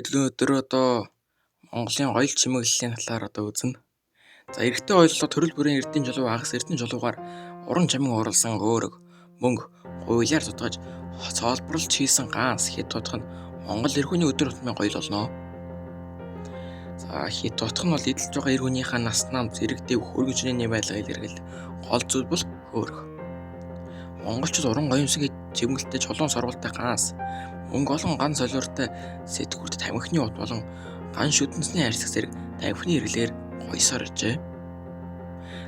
Хэдэн өдөр одоо Монголын гоёл чимэглэлийн талаар одоо үзнэ. За эрэгтэй ойлголоо төрөл бүрийн эрдийн чулуу хагас эрдэн чулуугаар уран чамин ууралсан хөөрөг, мөнгө, гуйлаар тутгаж цоолборлж хийсэн ганц хэд тутах нь Монгол эр хүний өдөр тутмын гоёл болно. За хэд тутах нь бол эдэлж байгаа эр хүнийхээ нас нам зэрэг дэв хөргөн чинээний байдлыг илэрхийлдэг гол зүйл бол хөөрөг. Монголчууд уран гоёмсгийн чимэглэлтэй чулуун соргуултай ганц мөнгө олон ган солиортой сэтгүүрт тамхины ут болон ган шүдэнсний арьсах зэрэг тамхины хэрэглээр гоёсоор иржээ.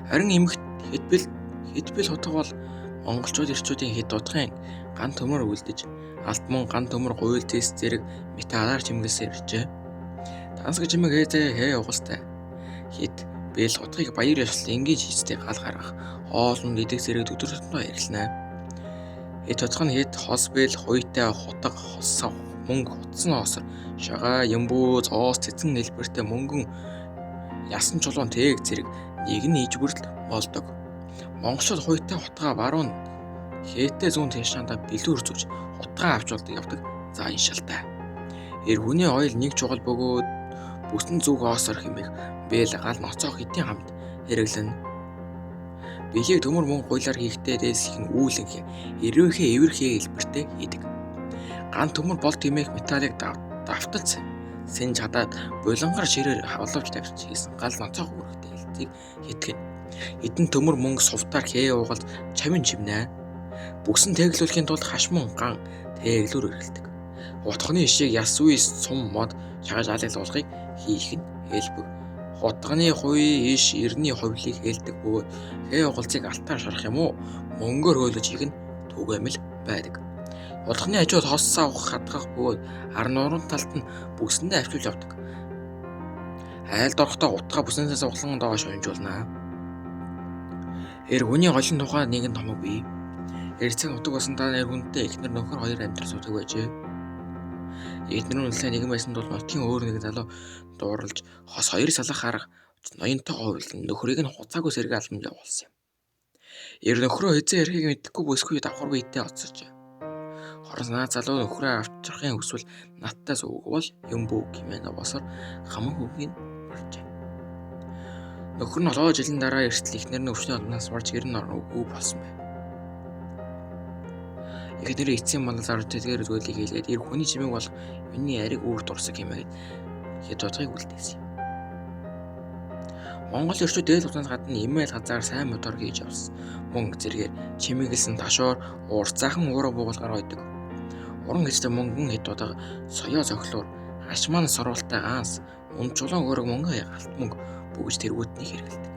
Харин эмэгт хэдбэл хутга бол монголчууд эрчүүдийн хэд утгын ган төмөр үлдэж алт мөн ган төмөр гуйл тест зэрэг металлаар чимэглэсээр иржээ. Тансаг чимэг хээзээ хээ угалтай хэд бэл хутгийг баяр ёслол энгийн шийдтэй гал гаргах хоолнд идэх зэрэг өдөр тутмын хэрэглэнэ. Хэд утга нь хэд хос бэл хуйтай хутга хос мөнгө утсан осор шагаа ямбүү зоос цэцэн хэлбэртэй мөнгөн ясан чулуун тээг зэрэг нэг нь иж бүрдэл болдог. Монголчууд хуйтай хутгаа баруун хээтэй зүүн тийшаандаа бэлүүр зүүж хутгаа авч болдог явдаг за иншаалтай. Эр хүний оёл нэг чухал бөгөөд бүсэн зүг осор хэмээх бэл гал ноцоох хэдийн хамт хэрэглэнэ. Билийг төмөр мөнгө гуйлаар хийхдээ дээсх нь үүлэнх эрвэхээ эвэрхээ хэлбэртэй хийдэг. Ган төмөр болт хэмээх металлыг давталц сэн чадаад булангар ширээр хавлавж тавьж хийсэн гал ноцоох үүрэгтэй хэлцгийг хийдэг. Хэдэн төмөр мөнгө сувтаар хээ угалж чамин чимнэ. Бүсэн тэглүүлэхийн тулд хашмун ган тэглүүр хэрэглэдэг. Утганы ишийг яс үе сум мод шагаж алиглуулгыг хийх нь хэлбэг. Хутганы хуй иш эрдний хувлыг хэлдэг бөгөөд хээ угалцыг алтаар шарах юм уу мөнгөөр хөөлөж хийх нь түгээмэл байдаг. Хутганы хажууд хос савх хадгах бөгөөд ар нуурын талд нь бүсэндээ авчилж явдаг. Айлд орохдоо утгаа бүсэнээс суглан доош унжуулна. Эр хүний голын тухай нэгэн томог бий. Эрцэг нутаг болсон та эр хүнтэй эхнэр нөхөр хоёр амьдар суудаг байжээ. Эхнэр нь үнэлээ нэгэн байсан тул нутгийн өөр нэгэн залуу дууралж хос хоёр салах арга ноёнтой ховлон нөхрийг нь хуцаагүй сэргээ албанд явуулсан юм. Эр нөхрөө хэзээ ирэхийг мэдэхгүй бүсгүй давхар биетэй оцсож. Хорон санаа залуу нөхрөө авчрахын хүсвэл надтай суугвал юм бүү хэмээн босоор хаман хүүгийн боржээ. Нөхөр нь 7 жилийн дараа эртэл эхнэр нь өвчний олмнаас сурч гэр нь орногүй болсон байв. Эхнэрээ эцсийн манал зарж тэдгээр зүйлийг хэлээд эр хүний чимээг болох миний ариг үүр дурсаг хэмээгээд хэд удахыг үлдээсэн юм. Монгол эрчүүд дээл хугацаанд гадна имэйл газар сайн мотор хийж авсан. Мөн зэрэгээр чимэглэсэн ташуур урт сайхан уураа буугалгаар ойдог. Уран хэсэг мөнгөн хэд удаа соёо зохилуур хашмаан сурвалтай ганс үн чулуун хөрөг мөнгө галт мөнгө бүгж тэргүүтнийг хэрэглэдэг.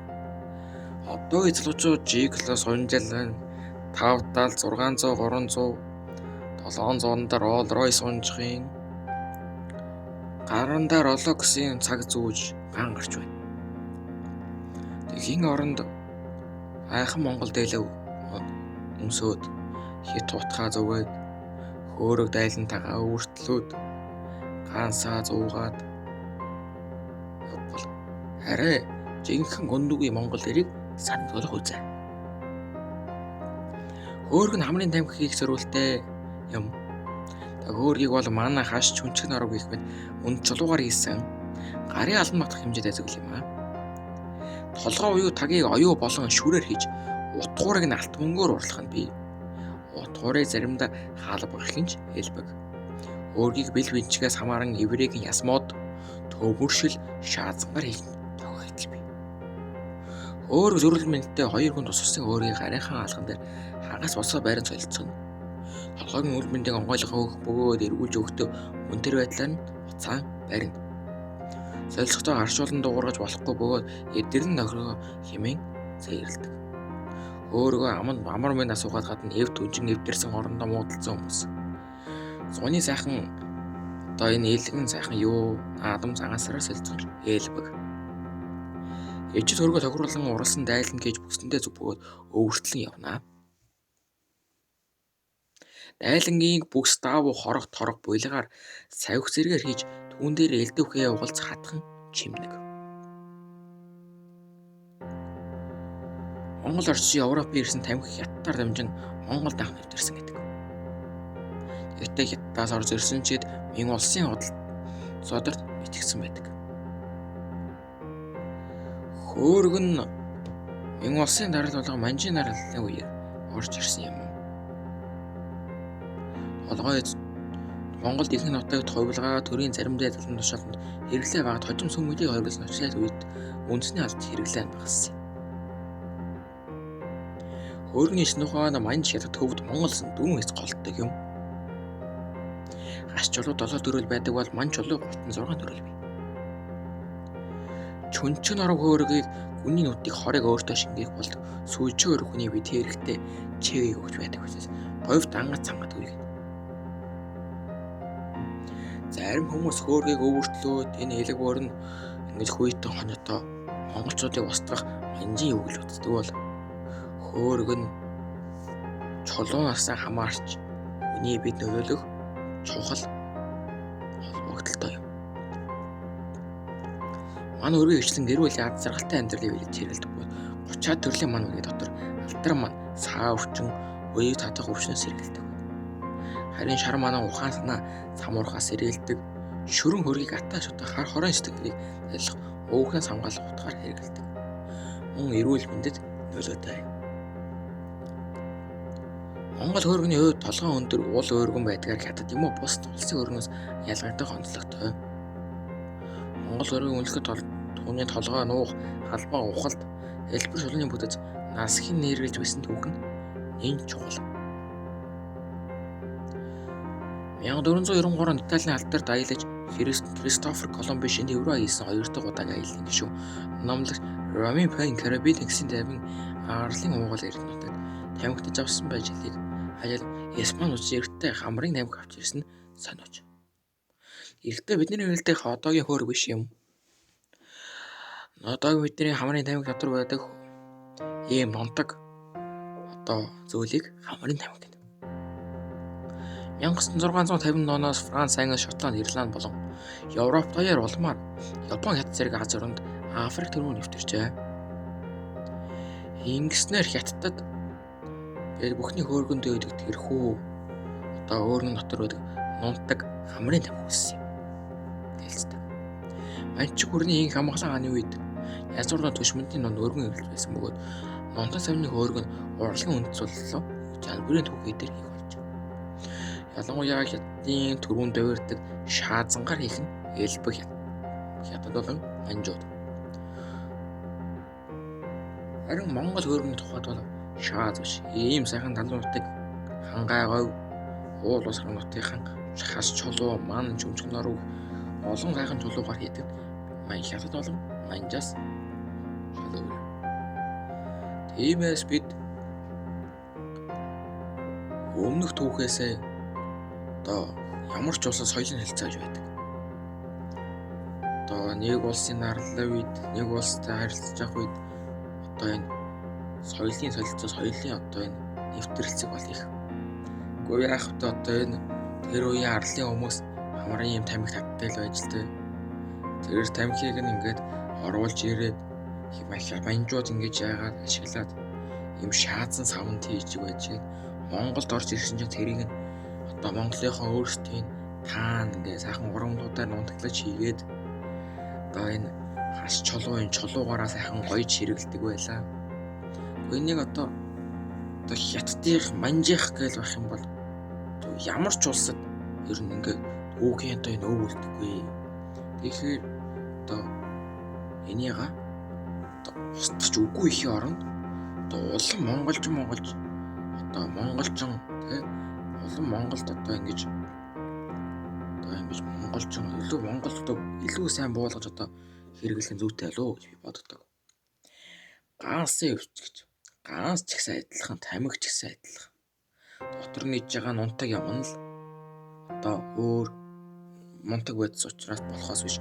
Одоо залуучууд G класс унжаалан 5 70 600 300 700 дээр Rolls Royce унжихын гарандаа Rolex-ийн цаг зүүж ган гарч байна. Тэгхийн оронд айхан Монгол дээлээ өмсөөд хит утгаа зүгээд хөөрөг дайлантайгаа өөртлөөд гансаа зуугаад явбал арай жинхэнэ гүндүгий Монгол эрийг санагдуулах үзээ. Хөөрөг нь хамрын тамхи хийх зориулттай юм. Хөөргийг бол манай хаш чүнчг норог гэх мэт үнд чулуугаар хийсэн гарын алан батах хэмжээтэй зүйл юм аа. Толгой буюу тагийг оюу болон шүрээр хийж утгуурыг нь алт мөнгөөр урлах нь бий. Утгуурыг заримдаа хаалба гэх нь хэлбэг. Хөөргийг бэл бинчгээс хамааран эврэг ясмод төмөршил шаазангаар хийх нь тохиолдол бий. Хөөрөг зөрүүл мэндтэй хоёр хүн тусалсан хөөргийг гарынхаа алган дээр хагас босоо байран солилцоно. Толгойн үр мэндийг онгойлгох өгөх бөгөөд эргүүлж өгөхдөө мөн тэр байдлаар нь уцаан барина. Солилцохдоо харшуулан дуугаргаж болохгүй бөгөөд эдгэр нь нохироо хэмээн цээрлэдэг. Хөөргөө аманд амар мэнд асуугаад гадна эв түнжин эвдэрсэн орондоо муудалцсан хүмүүс. Зуны сайхан одоо энэ элгэн сайхан юу наадам цагаансараар солилцож ээлбэг. Ээжид хөргөө тохируулан уралсан дайлна гэж бүсэндээ зүг бөгөөд өвөртлөн явна. Дайлангийн бүкс даавуу хорог торог буйлгаар савих зэргээр хийж түүн дээр элдв хээ угалц хатхан чимнэг. Монгол орчин Европын ирсэн тамхи хятадаар дамжин Монголд анх нэвтэрсэн гэдэг. Гэхдээ хятадаас орж ирсэн ч гэд мэн улсын худал зодорт итгэсэн байдаг. Хөөрг нь Мөн улсын дарал болон Манжийн дарлын үеэр орж ирсэн юм. Толгой Монголд ихэнх нутагт хувилгаа төрийн зарим дээд албан тушааланд хэрэглээ багт хожим сүм үеийг хориглосон учраас үед үндэсний алд хэрэглээ нь багассан юм. Хөөргөний шинэ ухаан Манж хятад төвд Монгол улсын дөрвөн хэсэг голддог юм. Хас чулуу 7 төрөл байдаг бол Манж чулуу 36 төрөл бий. Чүнчэн оров хөөргийг хүний нүдийг хорыг өөртөө шингээх болд сүлжээ өөр хүний бид хэрэгтэй чигийг өгч байдаг учраас говьд ангац цангадгүй гэнэ. Зарим хүмүүс хөөргийг өвөртлөөд энэ элэг боор нь ингэж хүйтэн хоньото монголчуудыг устгах манжийн юу гэж боддог бол хөөрг нь чулуунаас хамаарч хүний бид нөлөөлөх чухал холбогдолтой юм. Манай өргөн хвчлэн гэр бүлийн аз жаргалтай амьдралыг бэлж хэрэглэдэг бөгөөд 30-аад төрлийн ман үргийн дотор алтар ман, саа өвчин, үеийг татах өвчнөөс сэргийлдэг. Харин шар манай ухаан санаа самуурхаас сэргийлдэг. Шүрэн хөргийг атаа шутаа хар хорон сэтгэлийг залах уухнаас хамгаалах утгаар хэрэглэдэг. Мөн эрүүл мэндэд нөлөөтэй. Монгол хөөргөний хувьд толгой өндөр уул өргөн байдгаар хятад юм уу бусад улсын өргөнөөс ялгагдах онцлогтой. Монгол өргөн үнэлэхэд түүний толгой нуух, халбаа ухалт, хэлбэр шулууны бүтэц насхийн нэргэлж байсан түүх нь нэн чухал. 1493 онд Италийн алдарт аялагч Кристофер Колумбын шинэ Евро хийсэн хоёр дахь удаагийн аяллын гишүүн номлогч Ромын Пен Карибын тэнгисийн тайван арлын уугуул эрдэнэ нутагт тамхитаж авсан байж жилийг хаяал Испани улс эрэгтэй хамрын тамхи авч ирсэн нь сониуч. Эрэгтэй бидний хэрэглэдэг одоогийн хөөрг биш юм. Одоогийн бидний хамрын тамхи дотор байдаг ийм нунтаг одоо зүйлийг хамрын тамхи гэнэ. 1650 оноос Франц, Англи, Шотланд, Ирланд болон Европ даяар улмаар Япон, Хятад зэрэг Ази оронд Африк төрөөр нэвтэрчээ. Ингэснээр Хятадд тэгээд бүхний хөөргөндөө байдаг тэрхүү одоо өөрнө дотор байдаг нунтаг хамрын тамхи үүссэн юм. Дэлцдэг. Манчиг хүрний инх амгалан хааны үед язгуурлын түшмэндийн дунд өргөн эвлэж байсан бөгөөд нунтаг савны хөөрг нь урлагийн үндэс боллоо жанбрын түүхий дээр хийх болж. Ялангуяа Хятадын түрүүнд давирдаг шаазангаар хийх нь элбэг хятад болон манжууд. Харин Монгол хөөргөний тухайд бол шааз биш. Ийм сайхан далайн нутаг хангай говь уул уусрах нутгийнхаа хас чулуу, ман, чөмчгөн норог олон сайхан чулуугаар хийдэг ман хятад болон манжаас шал өөр. Тиймээс бид өмнөх түүхээсээ одоо ямар ч улсад соёлын хэлцээж байдаг. Одоо нэг улсын нарлаа үед, нэг улстай харилцаж явах үед одоо энэ соёлын солилцоо, соёлын одоо энэ нэвтрэлцэг бол их. Гэхдээ яах вэ одоо энэ тэр үеийн арлын хүмүүс хамрын юм тамхи таттай л байж л дээ. Тэр тамхиг нь ингээд оруулж ирээд манжууд ингэж яагаад ашиглаад юм шаазан савнд хийж байж гэн Монголд орж ирсэн чинь тэрийг нь одоо Монголынхоо өөрсдийн таан ингээ сайхан урамлуудаар нунтаглаж хийгээд одоо энэ хас чулуу энэ чулуугаараа сайхан гоёж хэрэгэлдэг байлаа. Энийг одоо хятадынх манжих гэж байх юм бол ямар ч улсад ер нь ингээ түүхийн одоо энэ өв үлдэхгүй. Тэгэхээр одоо энийга одоо устгах үгүй ихийн оронд одоо улам монголжин монголж одоо монголжин тий улам Монголд одоо ингэж монголжин илүү Монголд одоо илүү сайн буулгаж одоо хэрэглэх нь зүйтэй болов уу гэж би боддог. Гансын өвч гэж. Ганс ч ихсэн адилхан, тамхи ч ихсэн адилхан. Дотор нь иж байгаа нунтаг юм нь л одоо өөр мунтаг байдсан учраас болохоос биш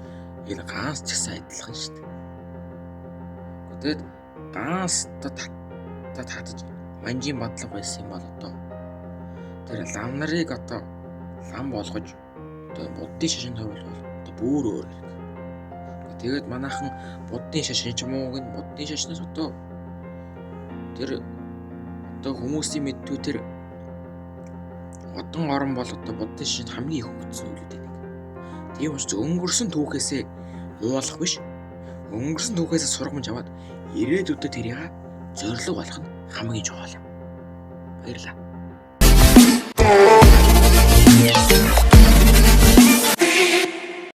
энэ ганс ч ихсэн адилхан шүү дээ. Тэгээд ганс одоо татаж манжийн бодлого байсан юм бол одоо тэр лам нарыг одоо лам болгож одоо буддын шашин тойруулбал одоо бүр өөр хэрэг. Тэгээд манайхан буддын шашин ч юм уу гэн буддын шашнаас одоо тэр одоо хүмүүсийн мэддгүй тэр одон орон бол одоо буддын шашинд хамгийн их хөгжсөн зүйлүүд нэг. Тийм учраас өнгөрсөн түүхээсээ муулах биш. Өнгөрсөн түүхээсээ сургамж аваад ирээдүйдээ тэрийг зорилго болох нь хамгийн чухал юм. Баярлалаа.